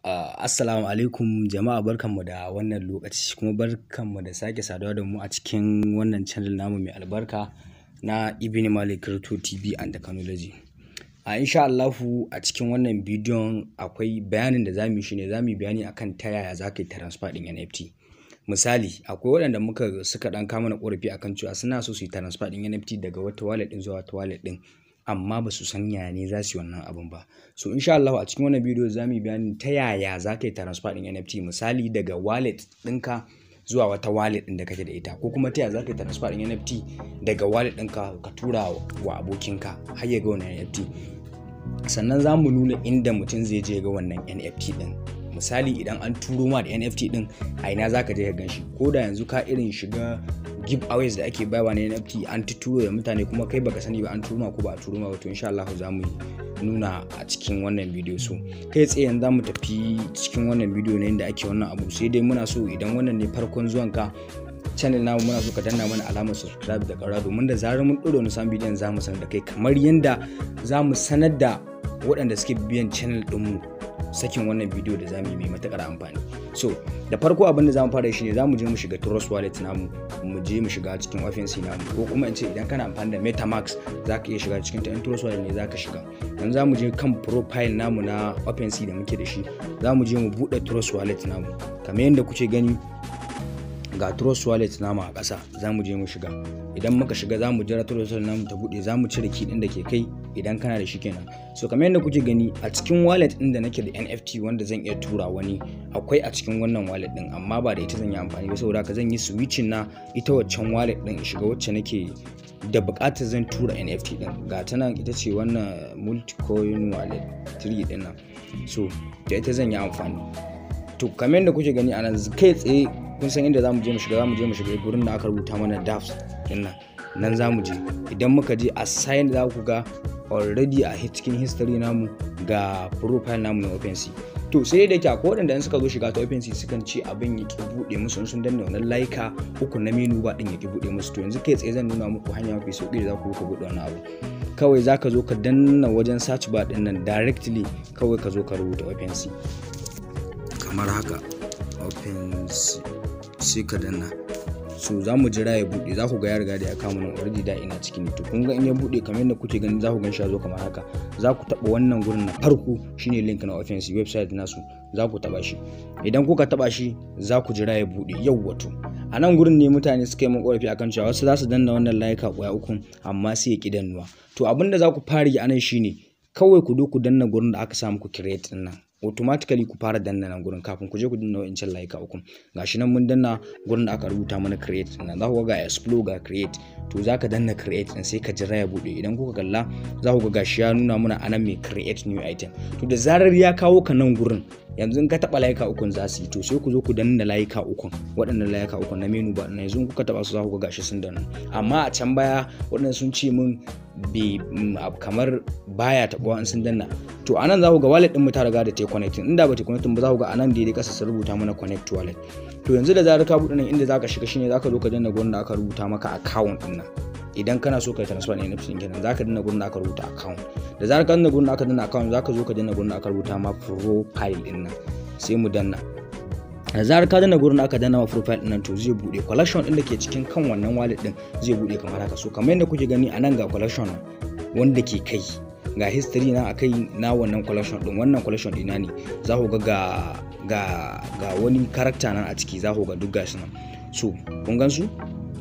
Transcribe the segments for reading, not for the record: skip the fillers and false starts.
Assalamu alaikum jama'a, barkanmu da wannan lokaci, kuma barkanmu da sake saduwa da mu a cikin wannan channel namu mai albarka na Ibn Malik Crypto TV and Technology. A insha Allahu, a cikin wannan bidiyon akwai bayanin da zamu yi, shine zamu yi bayani akan ta yaya za ka yi transfer ɗin NFT. Misali, akwai waɗanda muka suka ɗan kawo mana ƙorafi akan cewa suna so su yi transfer ɗin NFT daga wata wallet ɗin zuwa wata wallet ɗin, amma ba su san yaya ne za su yi wannan abun ba. So insha Allahu, a cikin wannan bidiyo za mu yi bayanin ta yaya za ka yi transfer ɗin NFT, misali daga wallet ɗinka zuwa wata wallet ɗin da kake da ita, ko kuma ta yaya za ka yi transfer ɗin NFT daga wallet ɗinka ka tura wa abokinka har ya ga wannan NFT. Sannan za mu nuna inda mutum zai je ga wannan NFT ɗin. Misali, idan an turo ma da NFT ɗin, a ina za ka je ka gan shi? Ko da yanzu ka irin shiga giveaways da ake bayarwa na NFT, an tuturo da mutane, kuma kai baka sani ba an turo ma ko ba a turo ma ba. To insha Allah za mu nuna a cikin wannan bidiyo. So kai tsaye yanzu za mu tafi cikin wannan bidiyo ne inda ake wannan abu. Sai dai muna so, idan wannan ne farkon zuwan ka channel namu, muna so ka danna mana alamar subscribe da ƙara, domin da zarar mun ɗora wani sabon bidiyon za mu sanar da kai, kamar yanda za mu sanar da waɗanda suke bibiyan channel ɗinmu sakin wannan bidiyo da zamu yi mai matuƙar amfani. So da farko, abin da zamu fara shi ne zamu je mu shiga Trust Wallet namu, mu je mu shiga cikin OpenSea namu, ko kuma in ce idan kana amfani da MetaMask zaka iya shiga cikin ta, in Trust Wallet ne zaka shiga. Yanzu zamu je kan profile namu na OpenSea da muke da shi, zamu je mu buɗe Trust Wallet namu. Kamar yadda kuke gani, ga Trust Wallet namu a ƙasa, za mu je mu shiga. Idan muka shiga, za mu jira Trust Wallet namu ta buɗe, za mu cire key ɗin da ke kai, idan kana da shi kenan. So kamar yadda kuke gani, a cikin wallet ɗin da nake da NFT wanda zan iya tura wani, akwai a cikin wannan wallet ɗin, amma ba da ita zan yi amfani ba. Saboda haka zan yi switching na ita waccan wallet ɗin in shiga wacce nake da buƙatar zan tura NFT ɗin. Ga ta nan, ita ce wannan Multicoin Wallet 3 ɗin nan. So da ita zan yi amfani. To kamar yadda kuke gani a nan, kai tsaye kun san inda zamu je mu shiga. Zamu je mu shiga gurin da aka rubuta mana dApps din nan, nan zamu je. Idan muka je a sign, za ku ga already a cikin history namu ga profile namu na OpenSea. To sai da yake akwai waɗanda in suka zo shiga ta OpenSea, sukan ce abin ya ki buɗe musu in sun danna wannan layuka uku na menu bar ɗin, ya ki buɗe musu. To yanzu kai tsaye zan nuna muku hanya mafi sauƙi da za ku ka buɗe wannan abu. Kawai za ka zo ka danna wajen search bar ɗin nan directly, kawai ka zo ka rubuta OpenSea kamar haka, OpenSea, sai ka danna. So za mu jira ya buɗe. Za ku ga ya riga da ya kama nan, already da ina ciki ne. To kun ga in ya buɗe, kamar yadda kuke gani, za ku gan shi ya zo kamar haka. Za ku taɓa wannan gurin na farko, shine link na OpenSea website nasu. Za ku taɓa shi. Idan kuka taɓa shi, za ku jira ya buɗe. Yau wato a nan gurin ne mutane suka yi min ƙorafi akan cewa wasu za su danna wannan layuka ƙwaya uku, amma sai ya ƙi dannuwa. To abin da za ku fara yi a nan shine kawai ku zo ku danna gurin da aka sa muku create ɗin nan. Automatically ku fara danna nan gurin kafin ku je ku danna wa'incan layuka uku. Gashi nan mun danna gurin da aka rubuta mana create din nan. Za ku ga explore, ga create. To za ka danna create din, sai ka jira ya bude. Idan kuka kalla, za ku ga gashi ya nuna mana anan mai create new item. To da zarar ya kawo ka nan gurin, yanzu in ka taba layuka ukun za su yi. To sai ku zo ku danna layuka ukun, waɗannan layuka ukun na menu bar. Yanzu kuka taba su, za ku ga gashi sun danna. Amma a can baya waɗannan sun ce min bai kamar baya taɓawa in sun danna. To anan za ku ga wallet din mu ta riga da ta connecting. Inda ba ta connecting ba, za ku ga anan daidai kasa sun rubuta mana connect wallet. To yanzu da zarar ka buɗe nan, inda zaka shiga shine zaka zo ka danna gurin da aka rubuta maka account din nan. Idan kana so ka yi transfer ɗin NFT kenan, zaka danna gurin da aka rubuta account. Da zarar ka danna gurin da aka danna account, zaka zo ka danna gurin da aka rubuta ma profile din nan. Sai mu danna. Da zarar ka danna gurin da aka danna ma profile din nan, to zai bude collection din da ke cikin kan wannan wallet din, zai bude kamar haka. So kamar yadda kuke gani a nan, ga collection wanda ke kai, ga history na akai na wannan collection din. Wannan collection dina ne. Za ku ga ga wani character nan a ciki, za ku ga duk gashi nan. So kun gan su,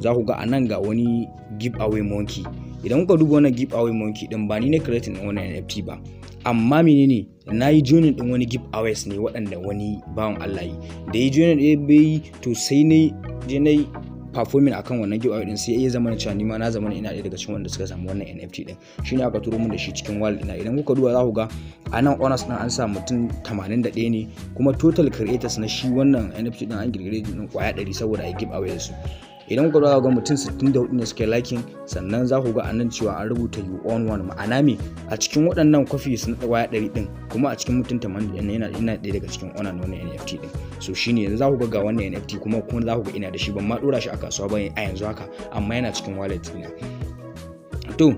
za ku ga anan ga wani giveaway monkey. Idan kuka duba wannan giveaway monkey din, ba ni ne creating din wannan NFT ba, amma menene, na yi joining din wani giveaways ne waɗanda wani bawan Allah yi da yi joining ɗaya bai yi. To sai ne je na yi performing akan wannan giveaway din, sai ya zama na cewa ni ma na zama ina ɗaya daga cikin wanda suka samu wannan NFT din. Shine aka turo mun da shi cikin wallet ina. Idan kuka duba, za ku ga a nan owners din an sa mutum 81 ne, kuma total creators na shi wannan NFT din, an kirkire din kwaya 100 saboda a yi giveaway da su. Idan kuka ga mutum 64 ne suke liking. Sannan za ku ga anan cewa an rubuta "you own one". Ma'ana me? A cikin waɗannan copies na kwaya 100 din, kuma a cikin mutum 80 yana ina ɗaya daga cikin owner na wannan NFT din. So shine yanzu za ku ga wannan NFT, kuma za ku ga ina da shi. Ban ma dora shi a kasuwa ba a yanzu haka, amma yana cikin wallet ɗina. To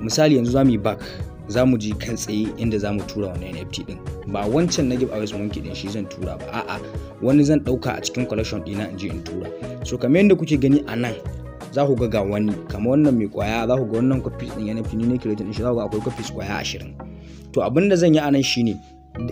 misali, yanzu za mu yi back. Za mu ji kan tsaye inda za mu tura wannan NFT din. Ba wancan na Giveaways Monkey din shi zan tura ba, a'a, wani zan dauka a cikin collection dina in je in tura. So kamar yadda kuke gani a nan, za ku ga wani kamar wannan mai kwaya, za ku ga wannan copies din NFT ne ne creating din shi, za ku ga akwai copies kwaya 20. To abin da zan yi a nan shine,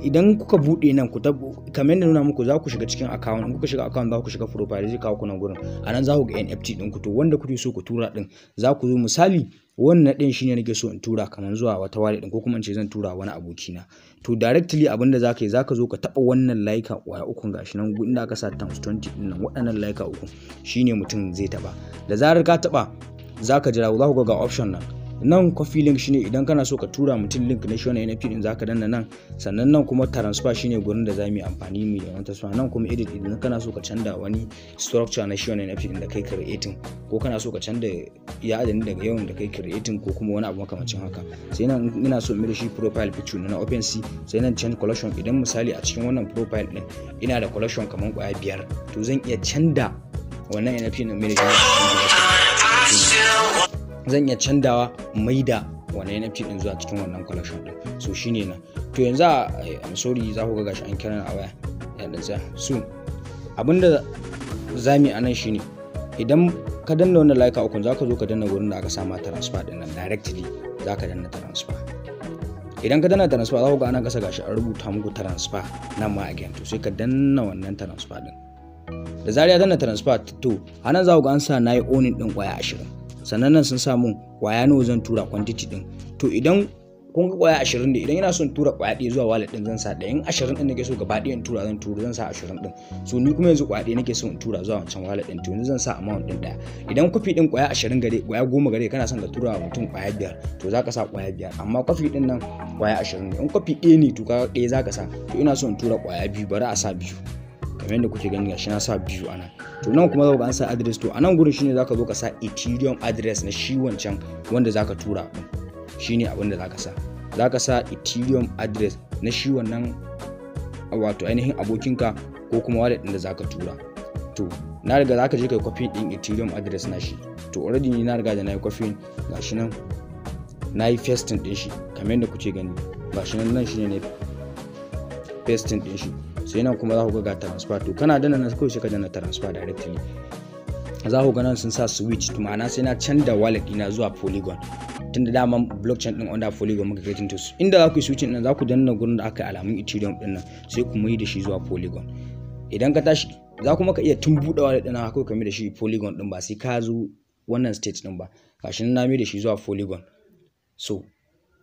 idan kuka bude nan, ku kamar yadda nuna muku, za ku shiga cikin account. In kuka shiga account, za ku shiga profile, zai kawo ku nan gurin. A nan za ku ga NFT din ku. To wanda kuke so ku tura din za ku zo. Misali, wannan din shine nake so in tura kamar zuwa wata wallet din, ko kuma in ce zan tura wani abokina. To directly abin da zaka yi, zaka zo ka taba wannan layuka kwaya ukun, gashi nan inda aka sa times 20 din nan. Waɗannan layuka uku shine mutum zai taba. Da zarar ka taba, zaka jira, za ku ga option nan. Nan copy link shine idan kana so ka tura mutum link na shi wannan NFT din, zaka danna nan. Sannan nan kuma transfer shine gurin da zamu yi amfani mu yi wannan transfer. Nan kuma edit, idan kana so ka canza wani structure na shi wannan NFT din da kai creating, ko kana so ka canza ya adadin daga yawan da kai creating, ko kuma wani abu makamancin haka. Sai nan ina so in da shi profile picture na OpenSea. Sai nan change collection, idan misali a cikin wannan profile din ina da collection kamar kwaya biyar, to zan iya canza wannan NFT din mai da shi, zan iya candawa maida wannan NFT din zuwa cikin wannan collection din. So shine nan. To yanzu a, I'm sorry, za ku ga gashi an kira a waya, ya dan tsaya. So abinda zamu yi a nan shine, idan ka danna wannan layuka uku, za ka zo ka danna gurin da aka sama transfer din nan. Directly za ka danna transfer. Idan ka danna transfer, za ku ga anan kasa gashi an rubuta muku transfer nan ma again. To sai ka danna wannan transfer din. Da zarar ya danna transfer, to anan za ku ga an sa nayi owning din kwaya 20. Sannan nan sun samu kwaya nawa zan tura, quantity din. To idan kun ga kwaya 20 da idan ina son tura kwaya ɗaya zuwa wallet din, zan sa ɗaya. In 20 din nake so gaba ɗaya in tura, zan tura, zan sa 20 din. So ni kuma yanzu kwaya ɗaya nake so in tura zuwa wancan wallet din, to yanzu zan sa amount din ɗaya. Idan kwafi din kwaya 20 gare, kwaya 10 gare, kana son ka tura wa mutum kwaya biyar, to zaka sa kwaya biyar. Amma kwafi din nan kwaya 20 ne. In kwafi ɗaya ne, to ka ɗaya zaka sa. To ina so in tura kwaya biyu, bari a sa biyu. Kamar yadda kuke gani, gashi na sa biyu anan. To nan kuma za ku ga an sa address. To anan gurin shine zaka zo ka sa Ethereum address na shi wancan wanda zaka tura din. Shine abin da zaka sa, zaka sa Ethereum address na shi wannan, wato ainihin abokinka ko kuma wallet din da zaka tura. To na riga, zaka je kai copy din Ethereum address na shi. To already ni na riga da na yi copy, gashi nan na yi pasting din shi kamar yadda kuke gani. Gashi nan, nan shine ne pasting din shi. Sai nan kuma za ku ga transfer. To kana danna nan, kawai sai ka danna transfer directly. Za ku ga nan sun sa switch, to ma'ana sai na canza wallet ɗina zuwa Polygon, tunda daman blockchain din under Polygon muka creating. To inda za ku yi switching din, za ku danna gurin da aka yi alamun Ethereum din nan, sai ku mai da shi zuwa Polygon. Idan ka tashi, za kuma ka iya tun buɗe wallet ɗin haka ka mai da shi Polygon din, ba sai ka zo wannan stage din ba. Gashi nan na mai da shi zuwa Polygon. So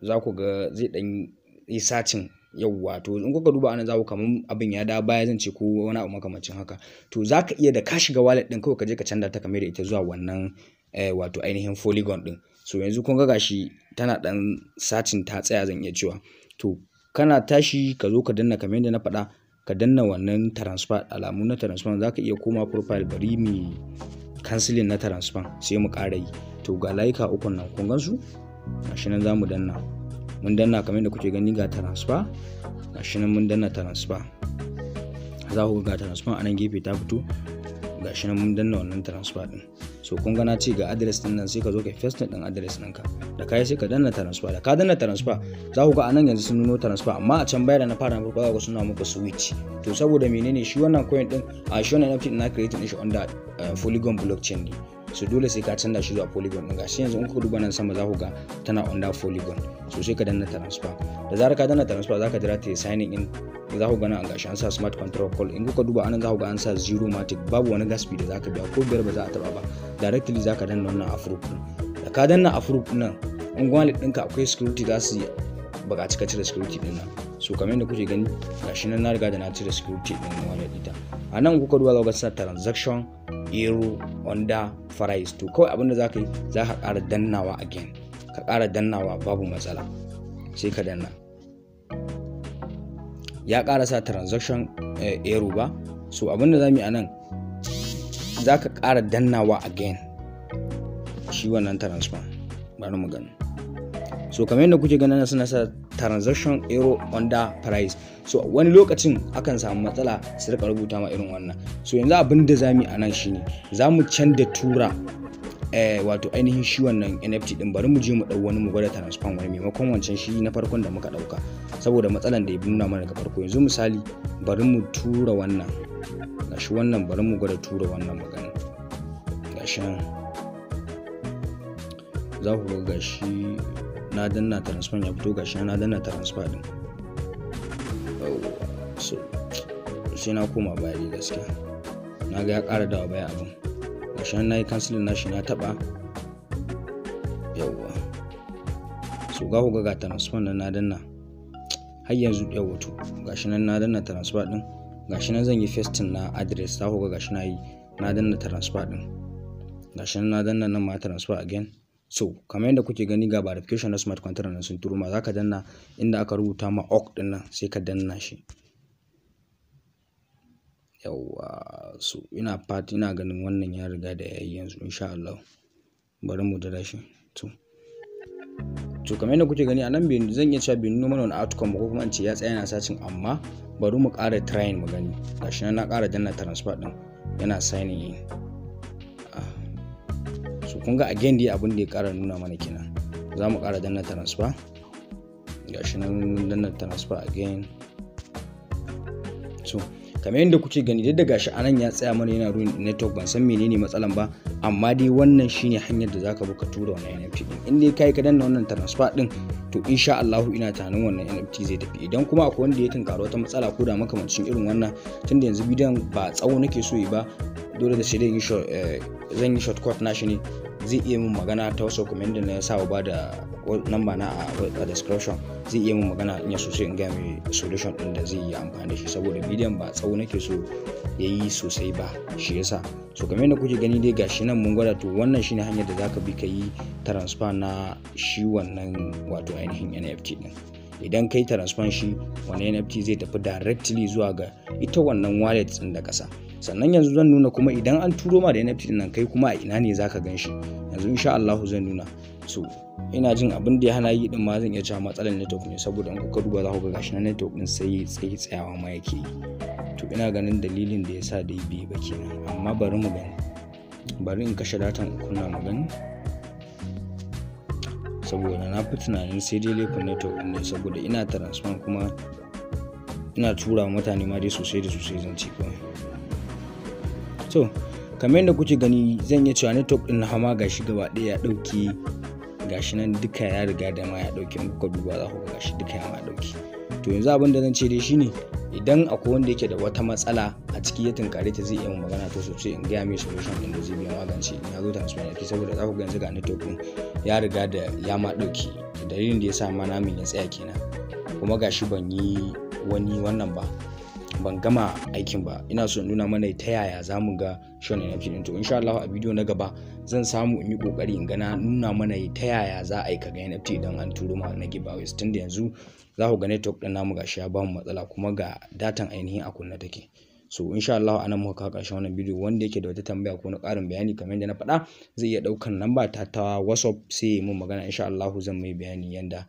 za ku ga zai dan yi searching. Yauwa, to in kuka duba anan, za ku kamar abin ya da baya, zan ce, ko wani abu makamancin haka. To za ka iya da ka shiga wallet din, kawai ka je ka canza ta kamar da ita zuwa wannan wato ainihin Polygon din. So yanzu kun ga gashi tana dan searching, ta tsaya zan iya cewa. To kana tashi, ka zo ka danna kamar yadda na faɗa, ka danna wannan transfer, alamu na transfer. Za ka iya koma profile. Bari mu cancelling na transfer, sai mu ƙara yi. To ga layuka ukun nan, kun gan su, gashi nan za mu danna. Mun danna kamar yadda kuke gani, ga transfer, gashi nan mun danna transfer. Za ku ga transfer a nan gefe ta fito. Gashi nan mun danna wannan transfer din. So kun ga na ce ga address din nan, sai ka zo ka paste din address ɗinka da kai, sai ka danna transfer. Da ka danna transfer, za ku ga anan yanzu sun nuno transfer. Amma a can baya da na fara na farko, za ku suna muku switch. To saboda menene? Shi wannan coin din, a shi wannan NFT na create din shi under Polygon blockchain ne, so dole sai ka canza shi zuwa Polygon din. Gashi yanzu in kuka duba nan sama, za ku ga tana under Polygon. So sai ka danna transfer. Da zarar ka danna transfer, za ka jira ta yi signing in. Za ku ga nan gashi an sa smart contract call. In kuka duba anan, za ku ga an sa zero matic, babu wani gas fee da zaka biya, ko biyar ba za a taba ba. Directly za ka danna wannan approve din. Da ka danna approve nan, in wallet ɗinka akwai security, za su buƙaci ka cire security din nan. So kamar yadda kuke gani, gashi nan na riga da na cire security din wallet ita. A nan kuka duba, za ku ga sa transaction error under price. To kawai abinda za ka yi, za ka ƙara dannawa again, ka ƙara dannawa, babu matsala, sai ka danna. Ya ƙara sa transaction error ba. So abinda za mu yi a nan, za ka ƙara dannawa again shi wannan transfer. Bari mu gani. So kamar yadda kuke ganin, suna sa transaction error under price. So wani lokacin akan samu matsala, su rika rubuta ma irin wannan. So yanzu abin da zamu yi a nan shine, za mu canza tura wato ainihin shi wannan NFT din. Bari mu je mu dau wani mu gwada transfer wani maimakon wancan shi na farkon da muka dauka, saboda matsalan da ya nuna mana daga farko. Yanzu misali bari mu tura wannan, gashi wannan, bari mu gwada tura wannan magana. Gashi nan za ku ga gashi na danna transfer ya fito, gashi na danna transfer din. So sai na koma baya dai, gaskiya na ga ya ƙara dawa baya abin. Gashi nan na yi cancelling nashi, na taɓa. Yawwa, so ga ku ga transfer nan na danna har yanzu. Yawwa, to gashi nan na danna transfer din, gashi nan zan yi pasting na address. Za ku ga gashi na yi, na danna transfer din, gashi nan na danna nan ma transfer again. So kamar yadda kuke gani, ga verification na smart contract nan sun turo ma. Zaka danna inda aka rubuta ma ok din nan, sai ka danna shi. Yawwa, so ina fat ina ganin wannan ya riga da yayi yanzu insha Allah. Bari mu jira shi. To kamar yadda kuke gani a nan, zan iya cewa bai nuna mana wani outcome ba, ko kuma in ce ya tsaya yana searching, amma bari mu ƙara trying mu gani. Gashi nan na ƙara danna transfer din, yana signing in. So kun ga again dai abin da ya ƙara nuna mana kenan. Za mu ƙara danna transfer, gashi nan danna transfer again. So kamar yadda kuke gani, duk da gashi anan ya tsaya mana yana ruin network, ban san menene matsalan ba, amma dai wannan shine hanyar da zaka bi ka tura wannan NFT din. In dai kai ka danna wannan transfer din, to insha Allah ina tunanin wannan NFT zai tafi. Idan kuma akwai wanda ya tunkari wata matsala ko da makamancin irin wannan, tunda yanzu bidiyon ba tsawo nake so yi ba, dole da sai dai zan yi shortcut nashi ne, zai iya min magana ta wasu kamar yadda na sa ba da number na a description. Zai iya min magana in ya so, sai in gaya mai solution din da zai yi amfani da shi, saboda bidiyon ba tsawo nake so ya yi sosai ba, shi yasa. So kamar yadda kuke gani dai, gashi nan mun gwada. To wannan shine hanyar da zaka bi ka yi transfer na shi wannan wato ainihin NFT din. Idan kai transfer shi wannan NFT, zai tafi directly zuwa ga ita wannan wallet din da kasa. Sannan yanzu zan nuna kuma idan an turo ma da NFT din nan, kai kuma a ina ne zaka gan shi. Yanzu insha Allah zan nuna. So ina jin abin da ya hana yi din ma, zan iya cewa matsalar network ne, saboda in kuka duba za ku ga gashi na network din sai tsaye tsayawa ma yake yi. To ina ganin dalilin da yasa dai bai ba kenan, amma bari mu gani. Bari in kashe datan in kunna mu gani, saboda na fi tunanin sai dai laifin network din ne, saboda ina transfer kuma ina tura mutane ma dai sosai da sosai, zan ce kawai. So kamar yadda kuke gani, zan iya cewa network din na hama gashi gaba ɗaya ya ɗauke. Gashi nan duka ya riga da ma ya ɗauke. In kuka duba za ku ga gashi duka ya ma ɗauke. To yanzu abin da zan ce dai shine, idan akwai wanda yake da wata matsala a ciki ya tunkare ta, zai iya magana to sosai in gaya mai solution din da zai biya magance in ya zo transfer ne, saboda za ku ga yanzu ga network din ya riga da ya ma ɗauke. Dalilin da ya sa ma namin ya tsaya kenan. Kuma gashi ban yi wani wannan ba, ban gama aikin ba. Ina so in nuna mana ta yaya za mu ga shi wannan NFT din. To insha Allah a bidiyo na gaba zan samu in yi kokari in ga na nuna mana ta yaya za a yi ka ga NFT idan an turo ma na giveaways, tunda yanzu za ku ga network din namu gashi ya bamu matsala, kuma ga datan ainihin a kunne take. So insha Allah anan muka kawo ƙarshen wannan bidiyo. Wanda yake da wata tambaya ko na ƙarin bayani, kamar yadda na faɗa, zai iya ɗaukan namba ta ta WhatsApp sai ya mun magana. Insha Allah zan mai bayani yanda